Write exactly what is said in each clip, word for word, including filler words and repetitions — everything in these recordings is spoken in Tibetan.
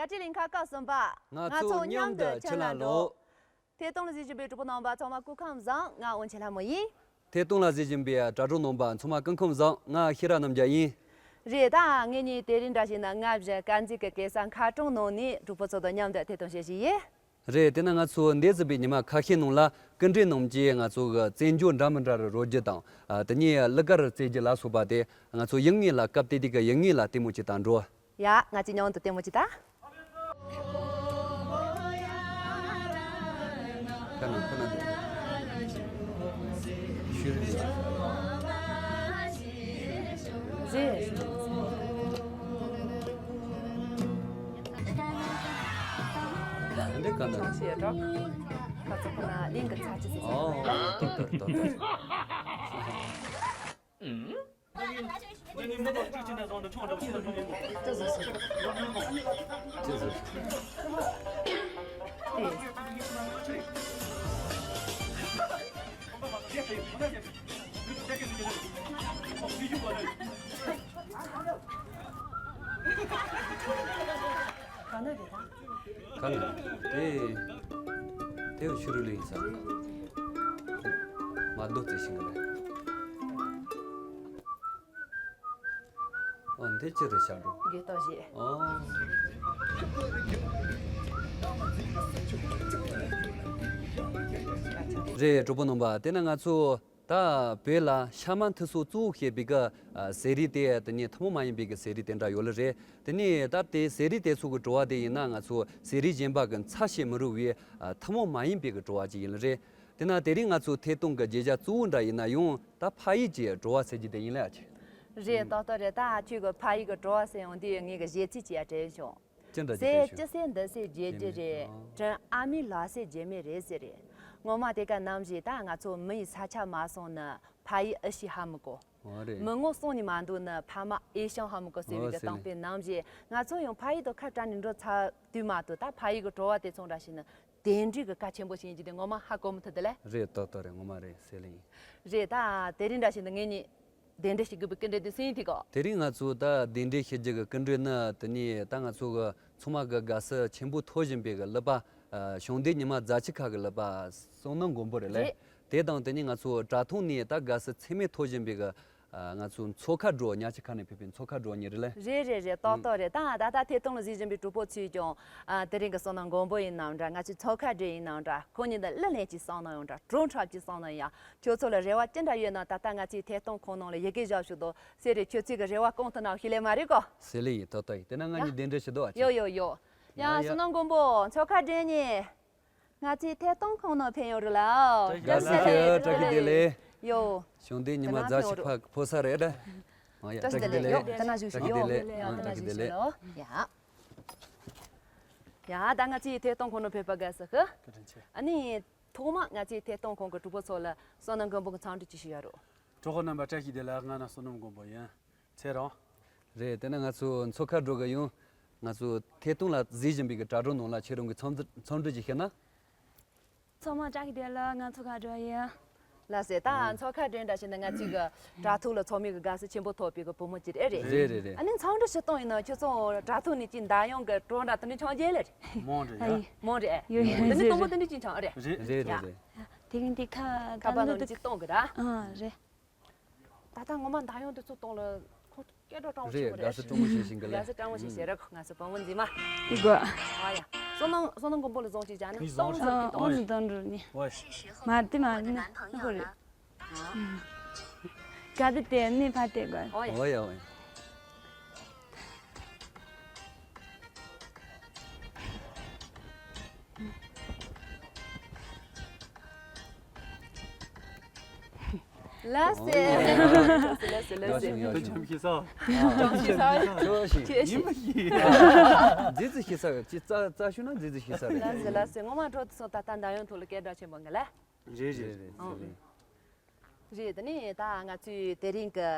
སྤྱི་གླིང་ཁ་སྐབས་གསུམ་པ། ང་ཚོ་མཉམ་དུ་ཕྱི་ལ་ལོག་ཐད་གཏོང་ལ་གཟིགས་བཞིན་པའི་གྲོགས་པོ་རྣམ་པ་ཚང་མ་སྐུ་ཁམས་བཟང་། ང་དབོན་ཆེན་ལྷ་མོ་ཡིན། ཐད་གཏོང་ལ་གཟིགས་བཞིན་པའི་དྲ་གྲོགས་རྣམ་པ་ཚང་མ་སྐུ་ཁམས་བཟང་། ང་ཤེས་རབ་རྣམ་རྒྱལ་ཡིན། རེད། ད་ངེད་གཉིས་དེ་རིང་འདྲ་བྱས་ན་སྔ་ཕྱི་དཀར་མཛེས་ཀྱི་གེ་སར་མཁར་གྲོང་ནང་ནས་གྲོགས་པོ་ཚོ་དང་མཉམ་དུ་ཐད་གཏོང་བྱེད་བཞིན་ཡིན། རེད། དེ་ན་ང་ཚོ་འདས་ཟིན་པའི་ཉི་མ་ཁ་ཤས་ནང་ལ་སྐུ་མགྲོན་རྣམས་ཀྱིས་ང་ཚོ་གི་བཙན་བྱོལ་འདྲ་མི་འདྲ་རུ་རོལ་རྒྱུ་དང་། ཨ། དེ་ནས་གླུ་གར་རྩེད་རྒྱུ་ལ་སོགས་པ་དེ་ང་ཚོ་ཡུལ་དངོས་ལ་སྐབས་དེ་དུས་ཀྱི་ཡུལ་དངོས་ལ་ལྟད་མོ་ཅིག་དང་འགྲོ། ཡ། ང་ཚོ་མཉམ་དུ་ལྟད་མོ་ཅིག་ལྟ། ཁ་ནང་ཁ་ནང་། ཤུ་རུ། རེད། འདི་ག་ནང་། ཚང་ཞེས་གྲོགས། ཁ་ཚོ་ཁོ་ན་གླིང་གི་ཚ་ཅི་ཟེར། ཨོ། ཏོག་ཏོག་ཏོག་ཏོག་ག་ན་རེད་ད། ག་ན་དེ། དེ་ཆུ་རུ་ལི་ཡིན་ས། མ་རྡོ་རྩེ་ཤིང་གི་ལ། ཨོ། འདི་ཅི་རེད་ཤག་འགྲོ། དགེ་ལྟ་བྱེད། ཨོ། རེད། གྲོགས་པོ་རྣམ་པ། དེ་ན་ང་ཚོ་ད་བོད་ལ་ཤ་མ་འཐུ་སོ་གཙོ་བོ་བྱེད་པའི་གི་ཟས་རིགས་དེ། དེ་ནས་ཐུན་མོང་མ་ཡིན་པའི་གི་ཟས་རིགས་དེ་འདྲ་ཡོད་ལེ་རེད། དེ་ནས་ད་དེ་ཟས་རིགས་དེ་ཚོ་གི་བྲོ་བ་དེ་ཡིན་ན་ང་ཚོ་ཟས་རིགས་གཞན་པ་གི་ཚ་ཞེས་མི་རུང་བའི་ཐུན་མོང་མ་ཡིན་པའི་གི་བྲོ་བ་ཅིག་ཡིན་ལེ་རེད། དེ་ན་དེ་རིང་ང་ཚོ་ཐད་གཏོང་གི་བརྗོད་བྱ་གཙོ་བོ་འདྲ་ཡིན་ན་ཡང་ད་ཕ་ཡུལ་གྱི་བྲོ་བ་ཟེར་རྒྱུ་དེ་ཡིན་ལེ་ཨ་ཅེ། རེད། ཏག་ཏག་རེད། ད་ཁྱོད་ཀྱི་ཕ་ཡུལ་གྱི་བྲོ་བ་ཟེར་ཡོང་དུས་ངས་གི་གཞས་ཚིག་ཅིག་ཡ་དྲན་བྱུང་། ཅི་འདྲ་ཟས་ཅི་ཟས་འདི་ཟས་བརྗེད་རྒྱུ་རེད། དྲིན་ཨ་མའི་ལག་ཟས་བརྗེད་མེད་རེད་ཟེར་རེད། ངོ་མ་དེ་ག་ནམ་ཞིག་ད་ང་ཚོ་མི་ཡི་ས་ཆ་མ་སོང་ན་ཕ་ཡུལ་ཨེ་ཤེས་ཧ་མི་གོ། ཨོ་རེད། མི་ངོ་སོང་ནས་མ་འདུག་ན་ཕ་མ་ཨེ་ཤེས་ཧ་མི་གོ་ཟེར་བའི་གི་གཏམ་དཔེ་ནང་བཞིན། ང་ཚོ་ཡང་ཕ་ཡུལ་དུ་ཁ་བྲལ་ནས་འགྲོ་ཚར་དུས་མ་གཏོགས། ད་ཕ་ཡུལ་གི་བྲོ་བ་དེ་ཚོ་འདྲ་ཞིག་ནི་དེ་འདྲའི་གི་གལ་ཆེན་པོ་ཞིག་ཡིན་རྒྱུ་དེ་ངོ་མ་ཧ་གོ་མི་ཐུབ་དེ་ལས། རེད། ཏག་ཏག་རེད། ངོ་མ་རེད་ཟེར་ལེ་ཡིན། རེད། ད་དེ་རིང་འདྲ་ཞིག་ནི་ངེད་གཉིས་གདན་འདྲེན་ཞུ་དགོས་པའི་སྐུ་མགྲོན་དེ་སུ་ཡིན་དེ་གོ། དེ་རིང་ང་ཚོ་ད་གདན་འདྲེན་ཞུ་རྒྱུ་གི་སྐུ་མགྲོན་ནི་དེ་ནས་ད་ང་ཚོ་གི་ཚང་མ་གི་དགའ་བསུ་ཆེན་པོ་ཐོབ་བཞིན་པའི་གི་གླུ་པ། ཨ། བྱང་གཏེར་ཉི་མ་རྫ་ཆུ་ཁ་གི་གླུ་པ་བསོད་ནམས་མགོན་པོ་རེད་ལེ། རེད། དེ་དང་དེ་ནས་ང་ཚོ་དྲ་ཐོག་ནས་ད་དགའ་བསུ་ཚད་མེད་ཐོབ་བཞིན་པའི་གི། ཨ། ང་ཚོ་མཚོ་ཁ་འགྲོ། ཉ་ཆུ་ཁ་ནས་ཕེབས་པའི་མཚོ་ཁ་འགྲོ་གཉིས་རེད་ལེ། རེད་རེད་རེད། ཏག་ཏག་རེད། ད་ད་ལྟ་ཐད་གཏོང་ལ་གཟིགས་བཞིན་པའི་གྲོགས་པོ་ཚོས་ཀྱང་། ཨ། དེ་རིང་གི་བསོད་ནམས་མགོན་པོ་ཡིན་ནམ་འདྲ། ང་ཚོའི་མཚོ་ཁ་འགྲོ་ཡིན་ནམ་འདྲ། ཁོ་གཉིས་འདི་གླུ་ལེན་གྱི་བསམ་ན་ཡང་འདྲ། བྲོ་འཁྲབ་ཀྱི་བསམ་ན་ཡང་། ཁྱོད་ཚོ་ལ་རེ་བ་ཅི་འདྲ་ཡོད་ན་ད་ལྟ་ང་ཚོའི་ཐད་གཏོང་ཁང་ནང་ལ་ཡི་གེ་བཞག་ཞུ་དོ་ཟེར་རེད། ཁྱོད་ཚོའི་གི་རེ་བ་སྐོང་ཐུབ་ན་ཤེས་ལེ་མ་རེད་གོ། ཟེར་ལེ་ཡིན། ཏག་ཏག་ཡིན། དེ་ན་ང་གཉིས་གདན་འདྲེན་ཞུ་དོ་ཨ་ཅེ། ཡོ་ཡོ་ཡོ། ཡ་ཡ། བསོད་ནམས་མགོན་པོ། མཚོ་ཁ་འགྲོ་གཉིས། ང་ཚོའི་ཐད་གཏོང་ཁང་ནང་ཕེབས་ཡོང་རེད་ལ། ཨོ། བཀྲ་ཤིས་བདེ་ལེགས། བཀྲ་ཤིས་བདེ་ལེགས། ཡོ། བྱང་གཏེར་ཉི་མ་རྫ་ཆུ་ཁ་ཕོ་ས་རེད། ཨོ་ཡ། བཀྲ་ཤིས་བདེ་ལེགས། ཡོ། ད་ན་བཞུགས་ཤིག། ཡོ། བཀྲ་ཤིས་བདེ་ལེགས། ཡ། ད་ན་བཞུགས་ཤིག་ལོ། ཡ། ཡ། ད་ང་ཚོའི་ཐད་གཏོང་ཁང་ནང་ཕེབས་པ་དགའ་བསུ་ཞུ། བཀའ་དྲིན་ཆེ། ཨ་ནི་ཐོག་མ་ང་ཚོའི་ཐད་གཏོང་ཁང་གི་གྲོགས་པོ་ཚོ་ལ་བསོད་ནམས་མགོན་པོ་གི་འཚམས་འདྲི་ཅིག་ཞུ་ཡ་རོགས། གྲོགས་པོ་རྣམ་པ་བཀྲ་ཤིས་བདེ་ལེགས། ང་ནི་བསོད་ནམས་མགོན་པོ་ཡིན། ཁྱེད་རང་། རེད། དེ་ན་ང་ཚོ་མཚོ་ཁ་འགྲོ་གི་ཡོང་། ང་ཚོ་ཐད་གཏོང་ལ་གཟིགས་བཞིན་པའི་གི་དྲ་གྲོགས་རྣམས་ལ་ཁྱེད་རང་གི་འཚམས་འཚམས་འདྲི་ཅིག་ཞུས་ན། ཚང་མ་བཀྲ་ཤིས་བདེ་ལེགས། ང་མཚོ་ཁ་འགྲོ་ཡིན། ལགས་སེ། ད་མཚོ་ཁ་འགྲོ་འདྲ་བྱས་ན་ང་ཚོའི་གི་དྲ་ཐོག་ལ་ཚང་མས་གི་དགའ་བསུ་ཆེན་པོ་ཐོབ་པའི་གི་བུ་མོ་ཅིག་རེད། རེད་རེད་རེད། ཨ་ནི་འཚམས་འདྲི་ཞུ་སྟངས་ཡིན་ན་ཁྱོད་ཚོ་དྲ་ཐོག་ནས་ཅིག་མདའ་ཡང་གི་གྲོགས་འདྲ་དེ་འདྲ་འཆང་རྒྱུ་ལེ་རེད། མང་རེད་ཡ། མང་རེད། ཡོད་ཡོད། དེ་ནི་དང་པོ་དེ་འདྲ་ཅིག་འཆང་རེད། རེད་རེད་ཡ། རེད། དེ་རིང་དེ་ཁ་ཁ་པར་ནང་ནས་ཅིག་གཏོང་གི་ར། ཨ་རེད། ད་ལྟ་ངོ་མ་མདའ་ཡང་དེ་ཚོ་གཏོང་ལ་ཁོ་སྐད་གྲགས་སྤྲང་བོ་ཆེན་པོ་རེད། རེད། དགའ་བསུ་སྤྲང་བོ་བྱེད་བཞིན་གི་ལེ། དགའ་བསུ་སྤྲང་བོ་བྱེད་བྱེད་ར། ཁོ་ང་ཚོ་བུ་མོ་མཛེས་མ། དེ་དགོས། ཨ་ཡ། བསོད་ནམས་བསོད་ནམས་མགོན་པོ་ལ་བཟང་ཅིག་བྱ་ནི་གཏོང་ཟེར་གི་གཏོང་ཨ་ཟེར། གཏོང་འགྲོ་ནི། ཨོ་ཡ། མ་དེ་མ་ནི་ཧོ་རེད། ག་དེ་དེ་ནི་ཕ་དེ་དགོས། ཨོ་ཡ། ཨོ་ཡ། ཨོ་ཡ། ལགས་སེ། ལགས་སེ་ལགས་སེ། ཡག་ཤོས་ཡག་ཤོས། ཁྱོད་ཤི་ས། ཁྱོད་ཤི་ས། ཁྱོད་ཤི་ས། ཁྱོད་ཤི། ཡིན་མ་ཤི། རྫི་རྫི་ཤི་ས། ཅི་རྩ་རྩ་ཤུ་ན་རྫི་རྫི་ཤི་ས་རེད། ལགས་སེ་ལགས་སེ། ངོ་མ་འགྲོ་དུས་སོང་ད་ལྟ་མདའ་ཡང་ཐོག་ལ་སྐད་གྲགས་ཆེན་པོ་ངེས་ལ། རེད་རེད་རེད། ཨང་། རེད། དེ་ནས་ད་ང་ཚོའི་དེ་རིང་གི་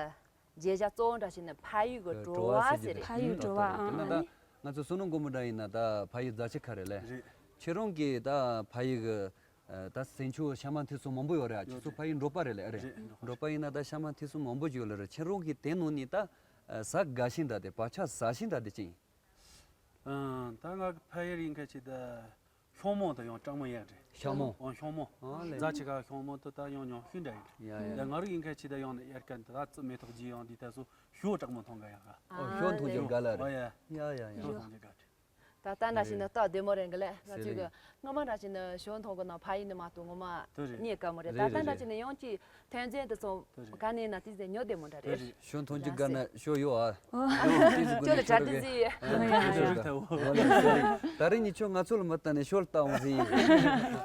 མཇལ་བྱ་གཙོ་བོ་འདྲ་ཞིག་ནི་ཕ་ཡུལ་གྱི་བྲོ་བ་ཟེར་རེད། ཕ་ཡུལ་བྲོ་བ། ཨང་། དེ་ན་ད་ང་ཚོ་བསོད་ནམས་མགོན་པོ་འདྲ་ཡིན་ན་ད་ཕ་ཡུལ་རྫ་ཆུ་ཁ་རེད་ལེ། རེད། ཁྱེད་རང་གིས་ད་ཕ་ཡུལ་གྱི་ད་ཟས་མཆོག་ཤ་མ་ཐུལ་སོ་མང་པོ་ཡོད་རེད། ཁྱེད་ཚོ་ཕ་ཡུལ་འབྲོག་པ་རེད་ལེ། ཨ་རེད། རེད། འབྲོག་པ་ཡིན་ན་ད་ཤ་མ་ཐུལ་སོ་མང་པོ་ཅིག་ཡོད་ལེ་རེད། ཁྱེད་རང་གིས་དེ་ནང་ནས་ད་ཟ་དགའ་ཤོས་འདྲ་དེ་བག་ཆགས་ཟ་ཤོས་འདྲ་དེ་ཅི་ཡིན། ཨང་། ད་ང་གི་ཕ་ཡུལ་ཡིན་ཁ་ཆེ་ད་ཤོང་མོ་ད་ཡང་གྲང་མོ་ཡག་རེད། ཤོང་མོ། ཨང་ཤོང་མོ། ཨང་ལེ། རྫ་ཆེ་ཁ་ཤོང་མོ་ད་ད་ཡང་ཉོ་ཤུན་འདྲ་ཡིན། ཡ་ཡ། ད་ང་རིག་ཡིན་ཁ་ཆེ་ད་ཡང་ན་ཡར་ཀན་ད་རྩི་མེ་ཏོག་ཅི་ཡང་འདི་ད་སོ་ཞོ་གྲང་མོ་མཐོང་ག་ཡག་ག་ཨོ་ཤོ་མཐོང་རྒྱུ་དགའ་ལ་རེད། ཨོ་ཡ། ཡ་ཡ་ཡ། ཤོ་མཐོང་རྒྱུ་དགའ་རེད། ད་ལྟ་འདྲ་ཞིག་ནི་སྟག་བདེ་མོ་རེད་གི་ལེ། ང་ཚོས་གི་སྔོན་མ་འདྲ་ཞིག་ནི་ཞོ་མཐོང་གི་ནང་ཕ་ཡུལ་ནི་མ་གཏོགས་ངོ་མ་རྙེད་དཀའ་མོ་རེད། ད་ལྟ་འདྲ་ཞིག་ནི་ཡང་ཅིག་ཐོན་རྫས་དེ་ཚོ་ག་ནས་ན་དེ་ཟེ་ཉོ་བདེ་མོ་འདྲ་རེད། ཞོ་མཐོང་རྒྱུ་དགའ་ན་ཞོ་ཡོད་ཨ། ཁྱོད་ལ་གྲ་སྒྲིག་ཟེ་ཡོད། ད་རིང་ཉིད་ཆོ་ང་ཚོ་ལ་མ་ལྟ་ནས་ཞོ་ལ་ལྟ་འོང་ཟེ་ཡིན།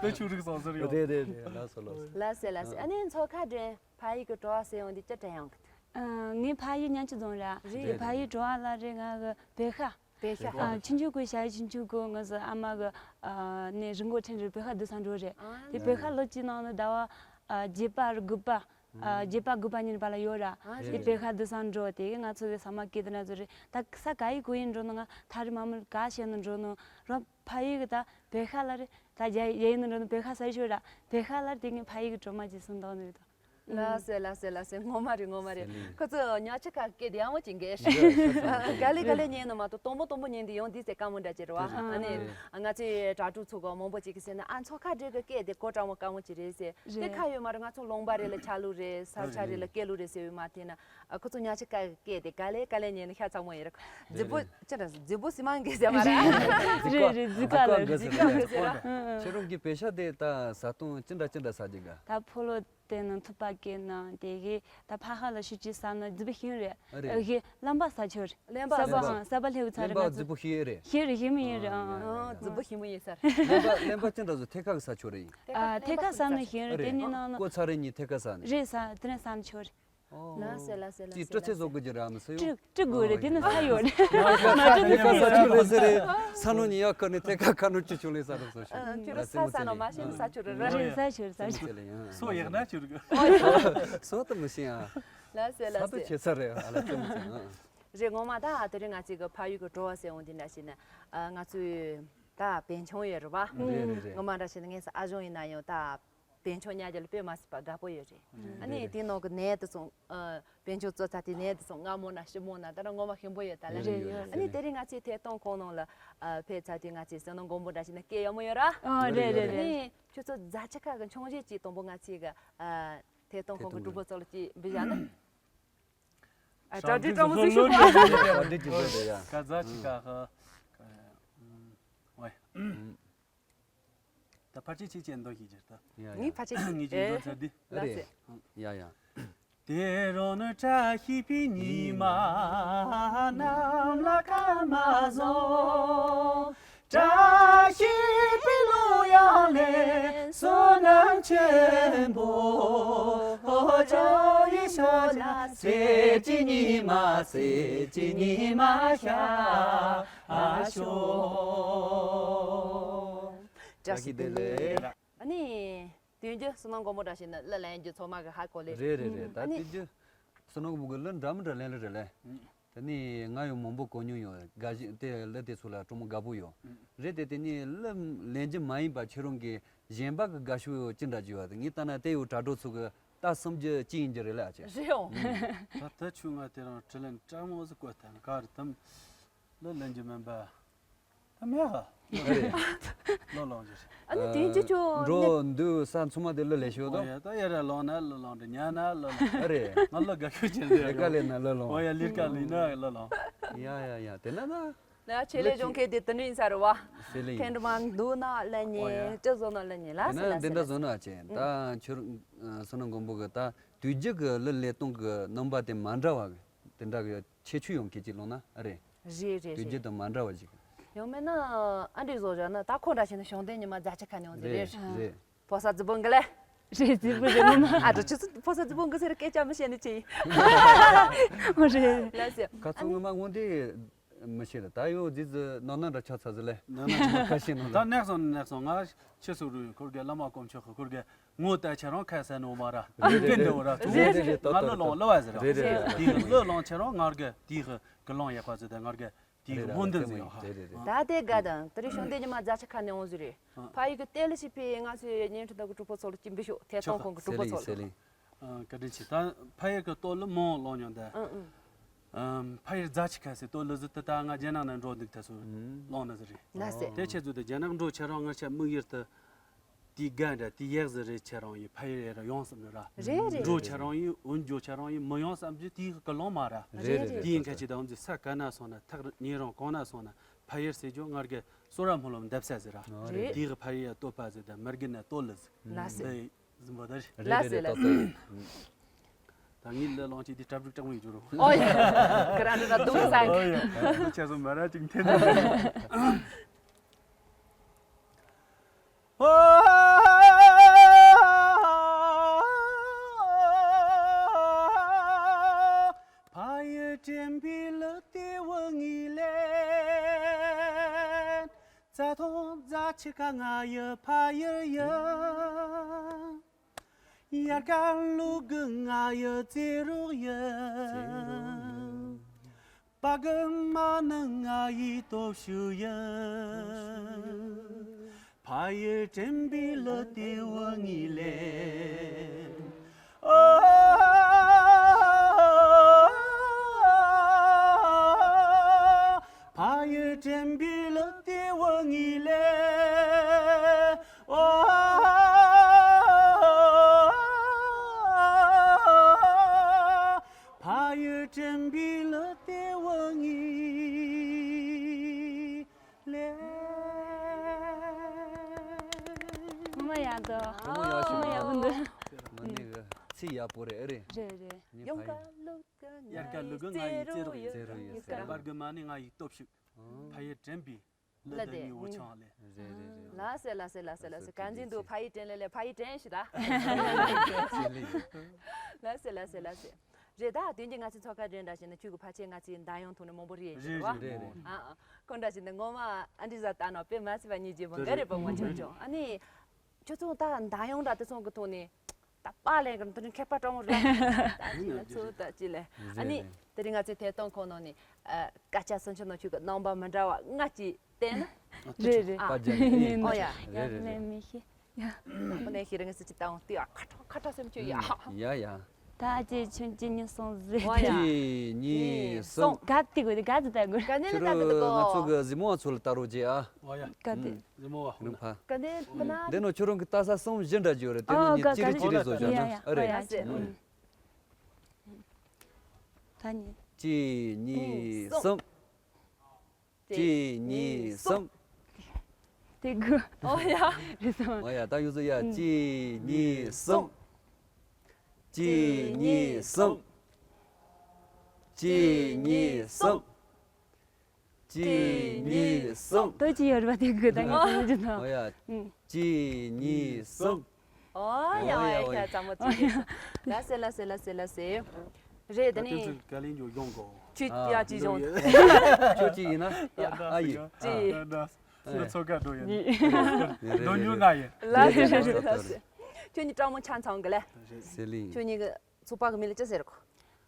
དེ་ཆུ་རིག་སོང་ཟེར་ཡོད། རེད་རེད་རེད། ལགས་སོ་ལགས་སོ། ལགས་སེ་ལགས་སེ། ཨ་ནི་མཚོ་ཁ་འདྲེན་ཕ་ཡུལ་གི་བྲོ་བ་ཟེར་ཡོང་དེ་ཅི་དྲན་ཡོང་གི་འདུག་ངའི་ཕ་ཡུལ་ཉམས་ཆི་རྫོང་ར། རེད། ཕ་ཡུལ་བྲོ་བ་ལ་རེད། ང་གི་བེ་ཤ། བེ་ཤ། ཨ། ཆུང་ཆུང་གི་ཞ་ཡི་ཆུང་ཆུང་གི་ང་ཚོ་ཨ་མ་གི་ཨ་ནས་རི་མགོ་ཁྲིན་རི་བེ་ཤ་བསྡུ་ས་འགྲོ་རེད། ཨ། དེ་བེ་ཤ་ལོ་གཅིག་ནང་ལ་ཟླ་བ་ཨ་བརྒྱད་པ་རུ་དགུ་པ། ཨ། བརྒྱད་པ་དགུ་པ་གཉིས་བར་ལ་ཡོད་ར། ཨ། དེ་རེད། བེ་ཤ་བསྡུ་ས་འགྲོ་དེ་གི་ང་ཚོ་གི་ཟ་མ་སྐྱེ་དེ་ན་ཚོ་རེད། ད་ས་ག་ཡི་གོ་ཡིན་འགྲོ་ན་ང་ཐག་རིང་མ་མི་ག་བཤད་ན་འགྲོ་ན་རོ་ཕ་ཡུལ་གི་ད་བེ་ཤ་ལ་རེད། ད་རྒྱ་ཡི་ཡིན་ན་འགྲོ་ན་བེ་ཤ་ཟ་ཡི་ཤོད་ར། བེ་ཤ་ལ་རེད། དེ་ངའི་ཕ་ཡུལ་གི་གྲོ་མ་ཅིག་སུན་དོག་ནི་རེད་ད། ལགས་སེ་ལགས་སེ་ལགས་སེ། ངོ་མ་རེད་ངོ་མ་རེད། ཟེར་ལེ། ཁོ་ཚོ་ཉག་ཆ་ཁ་སྐད་དེ་ཡག་མོ་ཅིག་འགེལ། ག་ལེ་ག་ལེ་ཉན་ནོ་མ་གཏོགས་དང་པོ་དང་པོ་ཉན་དེ་ཡང་འདི་ཟེ་དཀའ་མོ་འདྲ་ཅིག་རེད་བ། ཨ་ནི་ང་ཚོའི་དྲ་གྲོགས་ཚོ་གི་མང་པོ་ཅིག་གིས་ཟེར་ན་ཨ་མཚོ་ཁ་འདྲེ་གི་སྐད་དེ་གོ་དྲང་མོ་དཀའ་མོ་ཅིག་རེད་ཟེར། དེ་ཁ་ཡོད་མ་རེད། ང་ཚོ་ལུང་པ་རེ་ལ་ཆ་ལུགས་རེད། ས་ཆ་རེ་ལ་སྐད་ལུགས་རེད་ཟེར་བའི་མ་དེ་ན་ཁོ་ཚོ་ཉག་ཆ་ཁ་སྐད་དེ་ག་ལེ་ག་ལེ་ཉན་ནོ་ཤ་ཚ་མོ་ཡིན་རེད། རྫི་པོ་ཅི་འདྲ་རྫི་པོ་སི་མང་གི་ཟེར་མ་རེད། རེད་རེད། རྫི་ཀ་ལ་རྫི་ཀ་ཟེར་ར། ཁྱེད་རང་གི་བེ་ཤ་དེ་ད་ཟ་སྟངས་ཅི་འདྲ་ཅི་འདྲ་ཟ་རྒྱུ་ག་ད་ཕོ་ལོ། དེ་ནང་ཐུག་པ་སྐྱེས་ན་དེ་གི་ད་ཕ་ཧ་ལ་ཤུ་ཅི་ས་ན་རྫི་པོ་ཤིང་རེད། ཨ་རེད། ཨ་གི་རླན་པ་ས་ཆོར། རླན་པ་ས་པ་ས་ཧང་ས་པ་ལྷེ་བུ་ཚ་རེད། རླན་པ་ང་ཚོ་རྫི་པོ་ཤིང་རེད། ཤིང་རེད། ཤིང་མི་ཡིན་རེད། ཨ་ཨ་ཨ་རྫི་པོ་ཤིང་མི་ཡིན་ས་རེད། རླན་པ་རླན་པ་ཅི་འདྲ་བཟོ་ཐད་ཀ་གི་ས་ཆོར་རེད་ཡིན། ཨ་ཐད་ཀ་ས་ན་ཤིང་རེད། དེ་ནི་ནང་ན་ཀོ་ཚ་རེད་ཉི་ཐད་ཀ་ས་ནི། རེད་ས་དེ་ནས་ས་ན་ཆོར། ལ་སེ་ལ་སེ་ལ་ཅི་སེ་སྤྲི་ཚེ་ལ་བཟོ་དགོས་ཀྱི་ར་མི་སེ་ཡོ། སྤྲི་སྤྲི་དགོས་རེད། དེ་ནི་ས་ཡོད་རེད། ང་ཚོ་ཐད་ཀ་ས་ཆོར་རེད་ཟེར་རེད། ས་ནོ་ཉི་ཡག་ཁར་ནི་ཐད་ཀ་ཁ་ནོ་ཅི་ཆུང་ལེ་ས་རུ་སོ་ཤོ། ཁྱོད་རང་ས་ས་ནོ་མ་ཤེས་ནི་ས་ཆོར་རེད། རེད་ས་ཆོར་ས་ཆོར། སོ་ཡག་ན་ཆུར་གི། སོ་ད་མི་ཤེས་ཨ། ལ་སེ་ལ་ས་ད་སེ། ཆེ་ས་རེད་ཨ་ལ་ཙམ་ཙམ་ཨ། རེད། ངོ་མ་ད་དེ་རིང་ང་ཚོའི་གི་ཕ་ཡུལ་གི་བྲོ་བ་ཟེར་འོང་དེ་འདྲ་ཞིག་ནི་ང་ཚོའི་ད་བན་ཆུང་ཡོད་རེད་བ། རེད་རེད་རེད། ངོ་མ་འདྲ་ཞིག་ནི་ངས་ས་ཨ་གཞུང་ཡིན་ན་ཡང་ད། བན་ཆུང་ཉག་རྒྱ་ལ་དཔེ་མ་སྲིད་པ་དགའ་པོ་ཡོད་རེད། ཨ་ནི་དེ་ནང་གི་ནས་དེ་སོང་། བན་ཆུང་ཙོ་ཚ་དེ་ནས་དེ་སོང་། སྔ་མོ་ན་ཕྱི་མོ་ན་ད་ར་ངོ་མ་ཧིན་པོ་ཡོད་ད་ལ་རེད། ཨ་ནི་དེ་རིང་ང་ཚོའི་ཐད་གཏོང་ཁང་ནང་ལ་ཕེབས་ཚར་དུས་ང་ཚོའི་བསོད་ནམས་མགོན་པོ་འདྲ་ཞིག་ན་སྐད་ཡག་མོ་ཡོད་ར། ཨ་རེད་རེད་རེད། ཨ་ནི་ཁྱོད་ཚོ་རྫ་ཆུ་ཁ་གི་འཆོང་གཞས་ཅིག་དང་པོ་ང་ཚོའི་གི་ཐད་གཏོང་ཁང་གི་གྲོགས་པོ་ཚོ་ལ་ཅིག་འབུལ་བཞག་ན། ཨ་གྲ་སྒྲིག་སྤྲང་པོ་ཚོ་ཞུ་ག་གྲ་སྒྲིག་གི་བཟོ་རེད་ཡ། ག་རྫ་ཆུ་ཁ་ཧ། ཝའི། ད་ཕར་ཆེ་ཆེ་ཆེ་འདོན་ཞིག་ཅེར་ད། ཡ་ཡ། ངས་ཕར་ཆེ་ངས་ཅིག་འདོན་ཚར་དུས། ཨ་རེད། ཡ་ཡ། དེ་རོ་ནི་བཀྲ་ཤིས་པའི་ཉི་མ་གནམ་ལ་ཁ་མ་བཟང་། བཀྲ་ཤིས་པའི་གླུ་དབྱངས་ལེན་བསོད་ནམས་ཆེན་པོ་ཇོ་ཡི་ཤོ་ལ་སེ་ཅི་ཉི་མ་སེ་ཅི་ཉི་མ་ཤ། ཨ་ཤོ། བཀྲ་ཤིས་བདེ་ལེགས། ཨ་ནི། དུས་རྒྱུན་བསོད་ནམས་མགོན་པོ་འདྲ་ཞིག་ནི་གླུ་ལེན་རྒྱུ་ཚང་མ་གི་ཧ་གོ་ལེ། རེད་རེད་རེད། ད་ཨ་ནི། དུས་རྒྱུན་བསོད་ནམས་མགོན་པོ་གི་གླུ་འདྲ་མི་འདྲ་ལེན་ལེ་རེད་ལེ། དེ་ནི་ང་ཡང་མང་པོ་གོ་མྱོང་ཡོད། དགའ་ཞིང་དེ་གླུ་དེ་ཚོ་ལ་སྤྲོ་མོ་དགའ་པོ་ཡོད། རེད་དེ་དེ་ནི་གླུ་ལེན་རྒྱུ་མ་ཡིན་པ་ཁྱེད་རང་གི་གཞན་པ་གི་དགའ་ཤོས་ཅི་འདྲ་ཅིག་ཡོད་དེ་ངས་ལྟ་ན་དེ་ཡོད་དྲ་གྲོགས་ཚོ་གི་ད་སུམ་རྒྱུ་ཅི་ཡིན་རྒྱུ་རེད་ལ་ཨ་ཅེ། རེད་འོང་། ད་ད་ཆུ་ང་དེ་རང་དྲི་ལན་སྤྲང་མོ་ཟིག་བཀོད་ཐལ་ག་རེད་དམ། གླུ་ལེན་རྒྱུ་མིན་པ། ད་མེད་ཨ། རེད། གླུ་བླངས་རྒྱུ་རེད། ཨ་ནི་དེ་རྒྱུ་ཆུ་འགྲོ་འདུག་ས་མཚོ་མ་དེ་གླུ་ལེན་ཤོག་དོ། ཨོ་ཡ་ད་ཡ་ར་ལོང་ན་གླུ་བླངས་རེད། ཉ་ན་གླུ་བླངས། ཨ་རེད། ང་གླུ་དགའ་ཤོས་ཅན་རེད། ལས་ཀ་ལས་ན་གླུ་བླངས། ཨོ་ཡ་ལས་ཀ་ལས་ན་གླུ་བླངས། ཡ་ཡ་ཡ་དེ་ན་ད། ན་ཆེ་ལེ་སྦྱོང་མཁན་དེ་དེ་འདྲ་ཡིན་ས་རེད་བ། སེ་ལེ་ཡིན། ཁེ་འདྲ་མ་འདུག་ན་གླུ་ཉན་ཅི་བཟོ་ན་གླུ་ཉན་ལ་སེ་ལ་སེ་ལ་སེ་ལ། འདི་འདྲ་བཟོ་ན་ཅན་ད་ཁྱོད་བསོད་ནམས་མགོན་པོ་གི་ད་དུས་རྒྱུན་གི་གླུ་ལེན་སྟངས་གི་རྣམ་པ་དེ་མ་འདྲ་བ་གི་དེ་འདྲ་གི་ཁྱད་ཆོས་ཡོང་གི་ཅིག་ལོང་ན་ཨ་རེད། རེད་རེད་དུས་རྒྱུན་རེད། དང་མ་འདྲ་བ་ཞིག་ཡང་མིན་ན་ཨ་འདྲས་བཟོ་བཞག་ན་ད་ཁོ་འདྲ་བྱས་ན་ཞུང་དེ་ཉི་མ་རྫ་ཆུ་ཁ་ནས་འོང་ཟེར་རེད། རེད་རེད། ཕོ་གསར་རྫི་བོ་འགི་ལེ། རེད་རྫི་བོ་རེད་ངོ་མ། ཨ་འདྲ་ཆུ་ཚོད་ཕོ་གསར་རྫི་བོ་འགི་ཟེར་སྐད་ཆ་མི་བཤད་ནི་ཅི། ཨོ་རེད། ལགས་སེ། ཁ་ཚོ་ངོ་མ་ངོ་འདི་མི་ཤེས་ལ་ད་ཡོད་རྫི་རྫི་ནོར་ན་འདྲ་ཆགས་ཚ་ཟི་ལེ། ནོར་ན་ཆགས་ཁ་ཤས་ནོར་ད་ལ། ནེག་སོང་ནེག་སོང་ང་ཆུ་སུ་རུ་ཁོར་གི་བླ་མ་དཀོན་མཆོག་ཁོར་གི་ངོ་ལྟ་ཁྱེད་རང་ཁ་ཟས་ནོ་མ་ར། རེད་རེད་རེད། སྐད་འདྲ་བོ་ར་ཐུག་རེད་རེད་རེད། ང་གླུ་ལོང་གླུ་བ་ཟེར་ར། རེད་རེད་རེད། དེའི་གླུ་ལོང་ཁྱེད་རང་ངར་གི་དེའི་གི་ལོང་ཡག་པ་ཟེར་ད་ངར་གི་དེའི་གི་རེད་རེད། སྨོན་འདུན་ཟེར་ཡོད་ཧ། རེད་རེད་རེད། ད་དེ་དགའ་དང་དེ་རིང་ཞུང་དེ་ཉི་མ་རྫ་ཆུ་ཁ་ནས་འོང་ཟེར་རེད། ཨ། ཕ་ཡུལ་གི་ལྟེ་ལི་ཞིག་ཕི་ང་ཚོའི་བརྙན་འཕྲིན་དག་གི་གྲོགས་པོ་ཚོ་ལ་ཅི་འབུལ་ཤོག་ཐད་གཏོང་ཁང་གི་གྲོགས་པོ་ཚོ་ལ། སེ་ལིང་སེ་ལིང་། ཨ་བཀའ་དྲིན་ཆེ། ད་ཕ་ཡུལ་གི་ལྟོ་ལི་མོ་ལོང་མྱོང་ད། ཨ་ཨ། ཨམ། ཕ་ཡུལ་རྫ་ཆུ་ཁ་ཟེར་ཏོ་ལི་ཟི་ཏི་ད་ང་རྒྱ་ནག་ན་འགྲོ་འདུག་ད་སུ་ལོང་ན་ཟི་རེད། ལ་སེ། དེ་ཆེ་ཚུལ་དུ་རྒྱ་ནག་འགྲོ་ཆ་རང་ང་ཆ་དམིགས་ཡུལ་དུ་དེའི་དགའ་འདྲ་དེའི་ཡག་ཟི་རེད་ཆ་རང་ཡི་ཕ་ཡུལ་ཡ་ར་ཡོང་བསམ་ནི་ར། རེད་རེད། འགྲོ་ཆ་རང་ཡི་འོན་འགྱོ་ཆ་རང་ཡི་མི་ཡོང་བསམ་རྒྱུ་དེའི་གི་ལོང་མ་ར། རེད་རེད། དེའི་མཁན་ཆེ་དང་འཛི་ས་ག་ན་སོང་ན་ཐག་ཉེ་རང་གང་ན་སོང་ན་ཕ་ཡུལ་ཟེར་རྒྱུ་ང་རྒྱལ་སོ་ར་མོ་ལོ་འདབ་ས་ཟེར་ར། རེད། དེའི་གི་ཕ་ཡུལ་ཡ་བསྟོད་པ་ཟེར་ད་མར་གི་ན་བསྟོད་ལི་ཟི། ལ་སེ། འདི་ཟིན་པ་ད་རེད། ལ་སེ་ལ་སེ། ད་ངའི་ལ་ལོང་ཆེ་དེ་གྲབ་གྲུབ་གྲང་མོ་ཡོད་རུང་། ཨོ་ཡ། ཁ་རང་འདྲ་ད་དུང་སང་། ཨོ་ཡ། ཁྱེད་ཚོ་མ་ར་ཅིག་འཐེན་ནས། ཕ་ཡུལ་དྲན་པའི་ལུ་ཏེ་བུ་ངའི་ལན། རྩྭ་ཐང་རྫ་ཆུ་ཁ་ང་ཡི་ཕ་ཡུལ་ཡིན། དབྱར་ཁ་ལུག་གི་ང་ཡི་རྩེ་རོགས་ཡིན། པ་གི་མ་ནི་ང་ཡི་སྟོབས་ཤུགས་ཡིན། ཕ་ཡུལ་དྲན་པའི་ལུ་ཏེ་བུ་ངའི་ལན། ཨོ། ཕ་ཡུལ་དྲན་པའི་ལུ་ཏེ་བུ་ངའི་ལན། ཨོ། ཕ་ཡུལ་དྲན་པའི་ལུ་ཏེ་བུ་ངའི་ལན། ངོ་མ་ཡག་འདུག་ངོ་མ་ཡག་ཤོས། ངོ་མ་ཡག་པོ་འདུག་ངོ་ནི་གི་ཚིག་ཡག་པོ་རེད། ཨེ་རེད། རེད་རེད། ངའི་ཡོང་ཕ་ཡུལ། ཀ་ལུག་གི་དབྱར་ཁ་ལུག་གི་ང་ཡི་རྩེ་རོགས་ཡིན། རྩེ་རོགས་ཡིན། ཡུལ་ཀ་བར་གི་མ་ནི་ང་ཡི་སྟོབས་ཤུགས། ཨང་། ཕ་ཡུལ་དྲན་པའི་ལ་ལ་དེ་དེ་ནི་འུ་ཆང་ལེ། རེད་རེད་རེད། ལ་སེ་ལ་སེ་ལ་སེ་ལ་སེ། ག་འཛིན་འདུག་ཕ་ཡུལ་དྲན་ལེ་ལེ་ཕ་ཡུལ་དྲན་ཤི་ད། ལ་སེ་ལ་སེ་ལ་སེ། རེད་ད་དོན་གྱི་ང་ཚོའི་ཚོགས་ཁ་དྲན་འདྲ་ཞིག་ན་ཁྱོད་ཀྱི་ཕ་ཆེ་ང་ཚོའི་མདའ་ཡང་ཐུང་ནས་མང་པོ་རེད་རེད་བ། རེད་རེད། ཨ་ཨ་ཁོ་འདྲ་ཞིག་ན་ངོ་མ་ཨ་འདྲི་ཟ་ལྟ་ན་དཔེ་མ་སྲིད་པ་ཉིད་ཀྱི་བུ་འགའ་རེད་པ་ངོ་ཆུང་ཆུང་ཨ་ནི། ཁྱོད་ཚོ་ད་མདའ་ཡང་འདྲ་དེ་ཚོ་གི་ཐོག་ནས། ད་པཱ་ལགས་ཀྱི་འདི་རིང་མཁས་པ་སྤྲང་བོ་རེད། ད་ཅི་ལ་ཚུར་ད་ཅི་ལ། ཨ་ནི་དེ་རིང་ང་ཚོའི་ཐད་གཏོང་ཁོངས་ནང་ནས་སྐད་ཆ་སུན་ཆུ་ནང་ཆུ་གི་རྣམ་པ་མི་འདྲ་བ་ལྔ་ཅིག་བསྟན་ན། རེད་རེད། ཨ། པ་ཇ་ནི་ཨོ་ཡ། རེད་རེད་ལན་རེད། མི་ཤེས། ཡ། ཁོ་ནས་ཤེས་རིང་སི་ཅི་ཏང་ཏི་ཨ་ཁ་ཁྲ་ཁ་ཁྲ་སེམས་ཆུ་ཡ། ཡ་ཡ། ད་ཅི་ཆུན་ཅི་ཉི་སོང་ཟེར། ཨོ་ཡ། ཅི་ཉི་སོང་། ག་ཏི་གོ་དི་ག་ཏི་ད་གོ། ག་ནས་ལ་ད་གོ་དི་གོ། ང་ཚོ་གི་གཟིགས་མོ་བ་ཚོ་ལ་ལྟ་རོགས་བྱེད་ཨ། ཨོ་ཡ། ག་ཏི། གཟིགས་མོ་བ་ཧུ་ན། ག་ནས་ཕ་ན། འདི་ནང་ཁྱོད་རང་གི་ལྟ་ས་གསུམ་བཞི་འདྲ་ཅིག་ཡོད་རེད། དེ་ནང་ཨོ་ཉིད་ག་ཅིག་རེ་ག་ཅིག་རེ་ཟོ་བྱུང་ན་ཨ་རེད། ཨ་ཟེ། ད་ཉིད། གཅིག་གཉིས་གསུམ། གཅིག་གཉིས་གསུམ། དེ་དགུ། ཨོ་ཡ། རེད་སོང་། ཨོ་ཡ་ད་ཡོད་ཟོ་ཡ། གཅིག་གཉིས་གསུམ། གཅིག་གཉིས་གསུམ། གཅིག་གཉིས་གསུམ། གཅིག་གཉིས་གསུམ། ལྟོས་ཀྱི་ཡོད་རེད་པ་དེ་གི་ད་ངས་ཟེར་རྒྱུ་དང་། ཨོ་ཡ། ཨུ། གཅིག་གཉིས་གསུམ། ཨོ་ཡ་ཨོ་ཡ་ཨོ་ཡ། ཁྱེད་ཚང་མ་ཅིག་ཡོད་ལ་སེ་ལ་སེ་ལ་སེ་ལ་སེ། རེད་ད་ནི། ད་དེ་ཚོ་ག་ལེན་ཡོད་ཡོང་གོ། ཁྱོད་ཡ་ཅིག་ཡོང་། ཁྱོད་ཅིག་ཡིན་ན། ཨ་ཡི། ཅིག་ཚོ་ཚོ་ག་འགྲོ་ཡིན། རེད་རེད་རེད། འགྲོ་ཉུལ་ང་ཡིན། ལ་སེ་ལ་སེ་ལ་སེ། ཁྱོད་གཉིས་སྤྲང་མོ་ཆ་ཚང་གི་ལ། སེ་ལིང་། ཁྱོད་གཉིས་གི་ཚོགས་པ་གི་མིང་ལ་ཅི་ཟེར་གོ།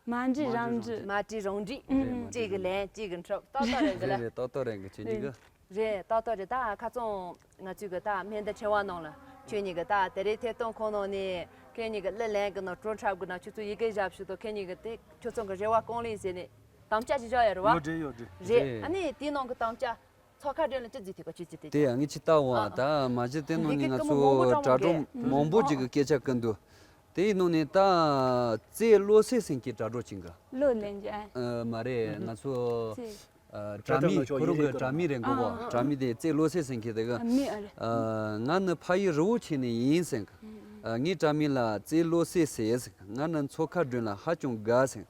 མ་འདྲིས་རང་འདྲིས། མ་འདྲིས་རང་འདྲིས། རེད་མ་གཅིག་གི་ལན་གཅིག་གི་འཁྲབ་ཏག་ཏག་རེད་གི་ལ། རེད་རེད་ཏག་ཏག་རེད་གི་ཁྱེད་གཉིས་གི། རེད་ཏག་ཏག་རེད། ད་ཁ་ཚོང་ང་ཚོས་གི་ད་སྨན་བདག་ཕྲེང་བ་ནང་ལ་ཁྱོད་གཉིས་གི་ད་དེ་རིང་ཐད་གཏོང་ཁོངས་ནང་ནས་ཁྱོད་གཉིས་གི་གླུ་ལེན་གི་ནང་བྲོ་འཁྲབ་གི་ནང་ཁྱོད་ཚོ་ཡི་གེ་བཞག་ཞུ་དོ། ཁྱོད་གཉིས་གི་དེ་ཁྱོད་ཚོ་གི་རེ་བ་སྐོང་ལེན་ཟེར་ནས་དམ་བཅའ་ཅིག་བཞག་ཡོད་རེད་བ། ཡོད་རེད་ཡོད་རེད། རེད། རེད། ཨ་ནི་དེའི་ནང་གི་དམ་བཅའ། ཚོགས་ཁ་སྒྲོན་ལ་ཅི་བརྩིས་ཐུབ་པ་ཁྱོད་ཅི་བརྩིས་ཏེ། དེ་ཡང་ངས་ཅི་ལྟ་འོང་ཨ། ཨ། ད་མ་གཞི་དེ་ནང་ནས་ང་ཚོ་དྲ་གྲོགས་མང་པོ་ཅིག་གི་སྐད་ཆ་བཀོད་འདུག་དེའི་ནང་ནས་ད་རྩེ་བློ་གསལ་ཟེར་མཁན་དྲ་གྲོགས་ཅིག་ག་བློ་ལེན་རྒྱུ་ཨ། ཨ་མ་རེད། ཨ་ང་ཚོ་རྩེ། ཨ་དྲ་མིག་ཁོ་རང་གི་དྲ་མིག་རེད་མགོ་བ། ཨ་ཨ་ཨ། དྲ་མིག་དེ་རྩེ་བློ་གསལ་ཟེར་མཁན་དེ་ག་ཨ་མི་ཨ་རེད། ཨ་ང་ནི་ཕ་ཡུལ་རི་བོ་ཆེ་ནས་ཡིན་ཟེར་ག་ཨ་ངའི་དྲ་མིག་ལ་རྩེ་བློ་གསལ་ཟེར་ཟེར་ག་ང་ནི་མཚོ་ཁ་སྒྲོན་ལ་ཧ་ཅང་དགའ་ཟེར།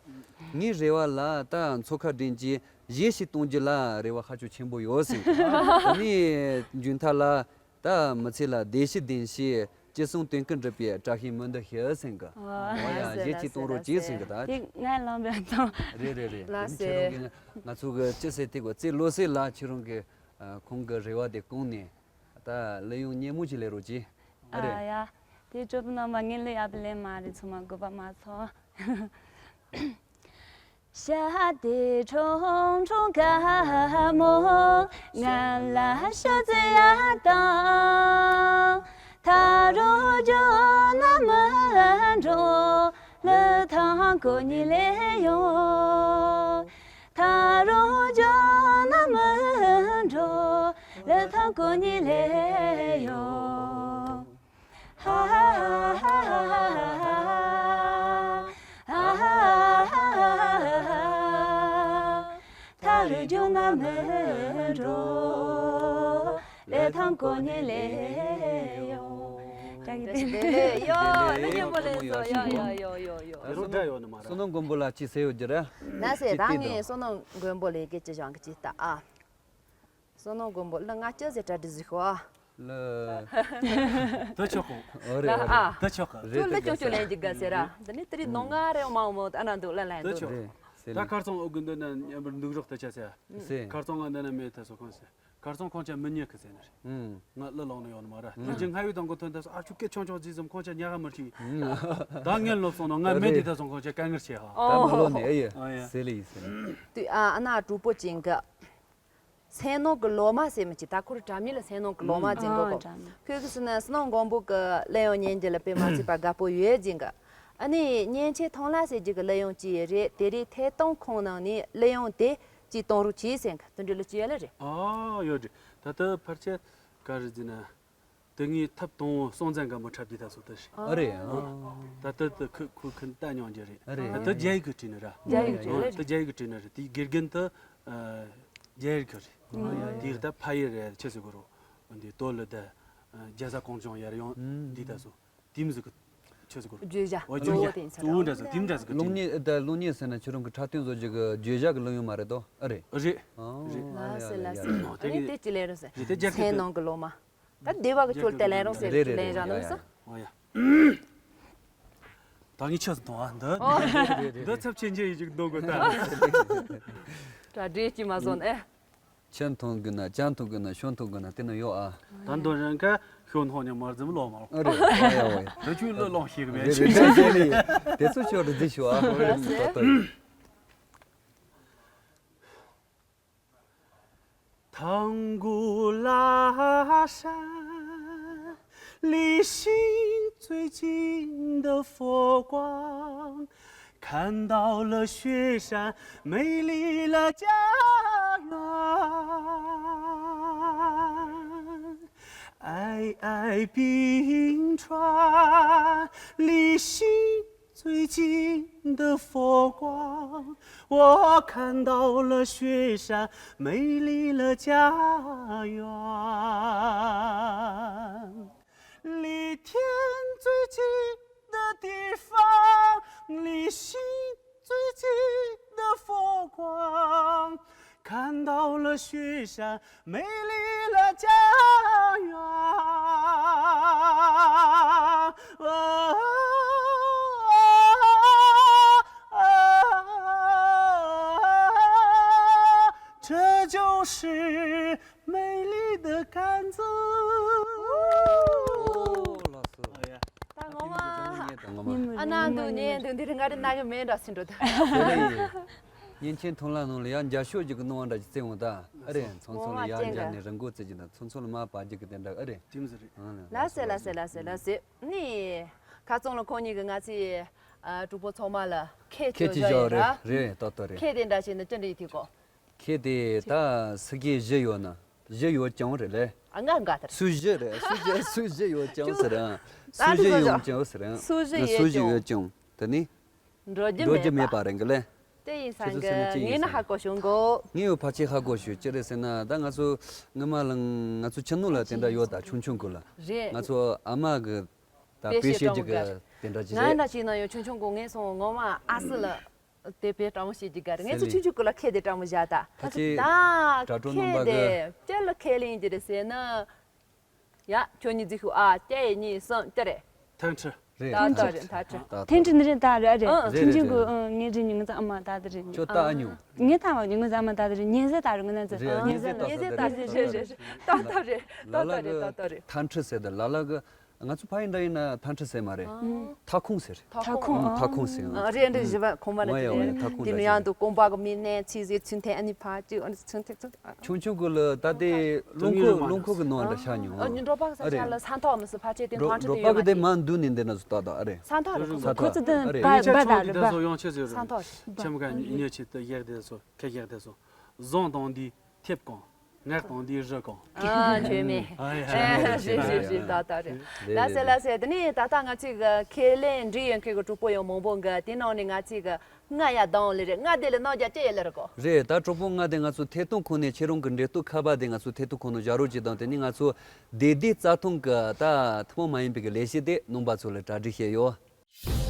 ངའི་རེ་བ་ལ་ད་མཚོ་ཁ་སྒྲོན་གྱིས། གཞས་ཤིག་གཏོང་རྒྱུ་ལ་རེ་བ་ཧ་ཅང་ཆེན་པོ་ཡོད་ཟེར། དེ་ནས་མཇུག་མཐའ་ལ་ད་མི་ཚེ་ལ་བདེ་སྐྱིད་ལྡན་ཞིང་ཅི་གསུང་དོན་ཀུན་འགྲུབ་པའི་བཀྲ་ཤིས་སྨོན་འདུན་ཞུ་ཟེར་གི། ཨོ་ཡ་གཞས་ཅིག་གཏོང་རོགས་གྱིས་ཟེར་གི་ད། དེ་ང་ལངས་པའི་ཐོག་རེད་རེད་རེད། ལགས་སེ། ཁྱེད་རང་གི་ང་ཚོ་གི་ཅི་ཟེར་དེ་གོ་རྩེ་བློ་གསལ་ལགས་ཁྱེད་རང་གི་ཁོང་གི་རེ་བ་དེ་སྐོང་ནས་ད་གླུ་དབྱངས་སྙན་མོ་ཞིག་ལེན་རོགས་གྱིས། ཨ་རེད། ཨ་ཡ། དེ་གྲོགས་པོ་རྣམ་པ་ངའི་གླུ་ཡག་པོ་ལེན་མ་རེད། ཚང་མ་དགོས་པ་མ་ཚོར། ཐང་གོ་ཉི་ལེ་ཡོ། ཧ་ཧ་ཧ་ཧ་ཧ་ཧ་ཧ། ཧ་ཧ་ཧ་ཧ་ཧ་ཧ། ཐ་རུ་ཇུ་ང་མི་འགྲོ། ལེ་ཐང་གོ་ཉི་ལེ་ཡོ། ཡོ། ཡོ། ཡོ། ཡོ། ཡོ། ཡོ། ཡོ། ཡོ། ཡོ། བསོད་ནམས་མགོན་པོ་ལ་ཅི་ཟེར་ཡོད་རྒྱུ་རེད། ན་སེ་ད་ངས་བསོད་ནམས་མགོན་པོ་ལས་ཀྱི་ཅི་བྱང་གི་ཅི་ལྟ་ཨ། བསོད་ནམས་མགོན་པོ་ལ་ང་ཅི་ཟེར་གྲ་སྒྲིག་ཟིག་ཤོག་ཨ། ལ། དུ་ཆོག་གོ། ཨོ་རེད། ཨོ་རེད། ཨ། དུ་ཆོག་གི། རེད། ཁྱོད་ལ་ཅོག་ཅོག་ལེན་གྱི་དགའ་ཟེར་ར། འདི་ནི་དེ་རིང་ནོ་ང་རེ་མ་མོ་ཨ་ན་འདུག་ལ་ལན་དུ་འདུག་ཆོག་རེད། ཟེར་ད་ལ། ཁར་སང་ཨོ་དགུན་འདི་ན་མཉམ་པར་འདུག་རོགས་ད་ཆ་ཟེར། ཟེར། ཁར་སང་ང་འདི་ན་མེད་ད་སོ་ཁང་ཟེར། ཁར་སང་ཁོང་ཆ་མི་ཉན་གི་ཟེར་ནི་རེད། ང་ལ་ལོང་ནི་ཡོང་ནི་མ་ར། ང་ཅི་ང་ཡོད་དང་གོ་ཐོན་ད་སོ་ཨ་ཆུ་སྐད་ཆུང་ཆུང་ཟིག་ཙམ་ཁོང་ཆ་ཉག་ག་མི་ཤི། ད་ངན་ལོབ་སོང་ནོ་ང་མེད་དེ་ད་སོང་ཁོང་ཆ་དཀའ་ངལ་ཆེ་ཧ། ད་མ་ལོ་ནི་ཨེ་ཡ། ཨོ་ཡ། ཟེར་ལི་ཡི་ཟེར་ནི། དུས་ཨ་ཨ་ན་གྲོགས་པོ་ཅན་གི་སེམས་ནང་གི་ལོ་མ་ཟེར་མི་ཅི་ད་ཁོ་ར་དྲ་མི་ལ་སེམས་ནང་གི་ལོ་མ་ཟེར་གོ་གོ། ཁོས་གི་སུ་ན་སུ་ནང་མགོན་པོ་གི་གླུ་དབྱངས་ཉན་རྒྱུ་ལ་དཔེ་མ་ཚིག་པ་དགའ་པོ་ཡོད་ཟེར་གི། ཨ་ནི་གཉན་ཆེན་ཐང་ལྷ་ཟེར་རྒྱུ་གི་གླུ་དབྱངས་ཅི་ཡི་རེད་དེ་རེད་ཐད་གཏོང་ཁང་ནང་ནས་གླུ་དབྱངས་དེ་ཅི་གཏོང་རོགས་གྱིས་ཟེར་གི་དུ་འདྲི་ལ་ཅི་ཡ་ལ་རེད། ཨ་ཡོད་རེད། ད་ལྟ་ཕར་ཆེ་ག་རེ་ཟེར་ན། དེ་ངའི་ཐབ་དང་པོ་སྲོང་བཙན་སྒམ་པོ་འཁྲབ་དུས་ད་སོ་ད་ཞིག་ཨ་རེད། ཨ། ད་ལྟ་དེ་ཁུ་ཁུ་ཁུན་ལྟ་མྱོང་རྒྱུ་རེད། ཨ་རེད། ད་ལྟ་རྒྱ་ཡིག་གི་བྲིས་ནི་ར། རྒྱ་ཡིག་བྲིས་ནི་རེད། ད་རྒྱ་ཡིག་གི་བྲིས་ནི་རེད། དེའི་དགེ་རྒན་དེ་རྒྱ་ཡིག་གི་རེད། དེའི་ད་ཕ་ཡི་རེད་ཆི་ཟེར་གོ་རོ། འདི་ཏོ་ལི་ད་རྒྱ་བཟའ་གོང་ལྗོངས་ཡར་ཡོང་འདི་ད་སོ་དེམ་ཟིག་གི་ཆི་ཟེར་གོ་རོ། བརྗོད་བྱ། འོ་བརྗོད་བྱ། གཙོ་བོ་འདྲ་ཟིག་དེམ་འདྲ་ཟིག་གི་གློག་བརྙན་ད་གློག་བརྙན་ཟེར་ན་ཁྱོད་རང་གི་འཁྲབ་སྟོན་བཟོ་རྒྱུ་གི་བརྗོད་བྱ་གི་གླུ་དབྱངས་མ་རེད་དོ། ཨ་རེད། རེད། ཨ་རེད། ལ་སེ་ལ་སེ། ཨ་ནི་དེ་ཅི་ལེན་རོགས་ཟེར། རེད་དེ་རྒྱ་སེམས་ནང་གི་ལོ་མ། ད་བདེ་བ་གི་ཆོལ་དེ་ལེན་རོགས་ཟེར་རེད་རེད་ལེན་རེད། ར་ནོ་ཡ་ཡ། སོ། ཨོ་ཡ། ད་ངས་ཆོས་སུ་གཏོང་ཨ་འདི། ཨོ། འདི་ཚབ་ཆེན་ཆེ་ཡི་ཅིག་འདོད་གོ་ད། ད་འདྲེ་ཅི་མ་བཟོ་ནས། ཆེན་མཐོང་དགོས་ན་ཅང་མཐོང་དགོས་ན་ཤོན་མཐོང་དགོས་ན་དེ་ནི་ཡོད་ཨ། ད་འདོན་རན་ཁ་ཤོན་ཧོ་ཉ་མར་ཙམ་ལོ་མ། ཨོ་རེད། ཨོ་ཡ་ཨོ་ཡ། འདི་ཆུ་ལོ་ལོང་ཤེས་གི་མེད་རེད་ཆུ་རེད་ཆུ། རེད་རེད། དེ་ཚོ་ཤོར་རེད་འདི་ཤོ་ཨ། ཨོ་རེད། ད་ལྟ་ཡིན། ཐང་གུ་ལ་ཧ་ཧ་ཧྲ། 离心最近的佛光，看到了雪山，美丽了家园。皑皑冰川，离心最近的佛光，我看到了雪山，美丽了家园。 离天最近的地方，离心最近的佛光，看到了雪山，美丽了家园。啊啊啊啊！这就是 美丽的甘蔗。ཨོ་ལགས་སོ། ད་ངོ་མ། ངོ་མ། ཨ་ན་འདུག་ཉན་འདུག་འདི་རིང་ང་རེ་ན་གི་མེད་འདྲ་སེ་འགྲོ་ད། དེ་རེད། གཉན་ཆེན་ཐང་ལྷ་ནང་ལ་ཡང་འཇའ་ཤོག་ཅིག་གི་སྣང་བ་འདྲ་ཅིག་བཙལ་འོང་ད། ཨ་རེད་ཚོང་ཚོང་ལ་ཡང་འཇའ་ནས་རི་མགོ་བཙལ་གྱི་ད་ཚོང་ཚོང་ལ་མ་བ་རྒྱུག་གི་དེ་འདྲ་ཨ་རེད། དེ་མོ་ཟིག་རེད། ལགས་སེ་ལགས་སེ་ལགས་སེ་ལགས་སེ། ནི། ཁ་ཚོང་ལ་ཁོང་གཉིས་ཀྱི་ང་ཚོའི་གྲོགས་པོ་ཚང་མ་ལ་ཁེ་ཁེ་ཅིག་བཞག་རེད་རེད་ཏོག་ཏོ་རེད། ཁེ་དེ་འདྲ་བྱས་ན་ཅི་འདྲ་ཡིན་ཐིག་གོ། ཁེ་དེ་ད་སུ་ཁེ་བཞི་ཡོད་ན་བཞི་ཡོད་ཀྱང་རེད་ལེ། ཨ་ང་འགའ་ཐར། སུ་བཞི་རེད་སུ་བཞི་སུ་བཞི་ཡོད་ཀྱང་ཟེར་ཨང་། སུ་བཞི་ཡོད་ཀྱང་ཟེར་ཨང་། སུ་བཞི་ཡོད་ཀྱང་། དེ་ནི། འགྲོ་རྒྱུ་མེད་པ་རེད་གི་ལེ། དེ་ཡིན་ས་གི་ངས་ནི་ཧ་གོ་བྱུང་གོ། ངས་ཡོད་ཕལ་ཆེར་ཧ་གོ་ཞུ་ཅི་རེད་ཟེར་ན་ད་ང་ཚོ་སྔོན་མ་ལ་ང་ཚོ་ཆུ་ནུ་ལ་དེ་འདྲ་ཡོད་ད་ཆུང་ཆུང་གི་ལ། རེད། ང་ཚོ་ཨ་མ་གི་ད་དཔེ་བཤད་རྒྱུ་གི་དེ་འདྲ་ཅིག་རེད། ང་འདྲ་ཅིག་ན་ཡོད་ཆུང་ཆུང་གི་ངས་སོང་ངོ་མ་ཨ་སི་ལ་དེ་དཔེ་སྤྲང་བོ་བཤད་རྒྱུ་ག་རེད། ང་ཚོ་ཆུང་ཆུང་གི་ལ་ཁེ་དེ་སྤྲང་བོ་བཞག་ད། ད་ཁེ་དེ་ཅི་ལ་ཁེ་ལིན་གྱི་རེད་ཟེར་ན། ཡ། ཁྱོད་གཉིས་འཛིག་ཤོག་ཨ། གཅིག་གཉིས་གསུམ་ཅི་རེད། ཐང་ཁྲི། རེད། ད་ད་རེད་ད་ཁྲི། ཐེངས་གཅིག་འདི་རེད་ད་རེད་ཨ་རེད། ཨ། ཐེངས་གཅིག་གི་ཨ་ངའི་རེད་ཉི་ང་ཚོ་ཨ་མ་ད་དེ་རེད། ཁྱོད་ད་ཨ་ཉོ། ངས་ད་བ་ཉི་ང་ཚོ་ཨ་མ་ད་དེ་རེད་ཉེ་ཟེ་ད་རེད་ང་ཚོ་རེད། ཨ། ཉེ་ཟེ་ད་ཉེ་ཟེ་ད་རེད་རེད་རེད་ད་ད་རེད་ད་ད་རེད། ཐང་ཁྲི་ཟེར་ད་ལ་ལ་གི་ང་ཚོ་ཕ་ཡིན་འདྲ་ཡིན་ན་ཐང་ཁྲི་ཟེར་མ་རེད། ཐ་ཁུང་ཟེར། ཐ་ཁུང་། ཐ་ཁུང་ཟེར། ཨ་རེད་འདྲ་བཞི་བ་ཁོང་མ་རེད། ཨོ་ཡ་ཨོ་ཡ་ཐ་ཁུང་འདྲ་ཟེར། དེ་ནི་ཡང་དུ་ཀོང་པ་གི་མི་ནས་ཚིག་ཟེར་ཚུན་ཐེ་ཨ་ནི་ཕ་ཅི་ཨ་ནི་ཚུན་ཐེ་ཚུན། ཆུང་ཆུང་གི་ལ་ད་ལྟའི་རླུང་འཁོར་རླུང་འཁོར་གི་ནང་འདྲ་ཤ་ཉོ། ཨ་ནི་འགྲོ་པ་ས་ཆ་ལ་ས་ཐོག་མི་སི་ཕ་ཆེ་དེ་ཐང་ཁྲི་དེ་ཡོད་མ་ནི། འགྲོ་པ་གི་དེ་མ་འདུག་ནི་འདི་ན་སུ་ཏག་ཏག་ཨ་རེ། ས་ཐོག་རེད། ས་ཐོག་ཁོ་ཚོ་དེ་ཨ་རེ། བ་བ་ད་རེད་བ། ཡོང་ཆེ་ཟེར་རེད། ས་ཐོག་རེད། ཆེ་མི་ག་ཉེ་ཆེ་དེ་ཡག་དེ་སོ་ཁ་ཡག་དེ་སོ་བཟང་དང་འདི་ཐེབས་གང་ ངས་གཏོང་དུས་རི་གང་། ཨ་ཆོས་མེད། ཨ་ཡ། ཞེས་ཞེས་ཞེས་ད་ལྟ་རེད། ལ་སེ་ལ་སེ་དེ་ནས་ད་ལྟ་ང་ཚོའི་གི་ཁས་ལེན་འབྲི་ཡོད་མཁན་གི་གྲོགས་པོ་ཡང་མང་པོ་འགའ་དེ་ནང་ནས་ང་ཚོའི་གི་ལྔ་ཡ་དང་ལེ་རེད། ལྔ་དེ་ལ་གནང་རྒྱ་ཅི་ཡ་ལེ་རེད་གོ། རེད། ད་གྲོགས་པོ་ལྔ་དེ་ང་ཚོ་ཐད་གཏོང་ཁང་ནས་ཁྱེད་རང་གི་འབྲེལ་གཏོགས་ཁ་པར་དེ་ང་ཚོ་ཐད་གཏོང་ཁང་ནང་བཞག་རོགས་གྱིས་དང་། དེ་ནས་ང་ཚོ་བདེ་སྡུག་རྩྭ་ཐང་གི་ད་ཐུན་མོང་མ་ཡིན་པའི་གི་ལས་གཞི་དེ་ནང་པ་ཚོ་ལ་གྲ་སྒྲིག་བྱས་ཡོད།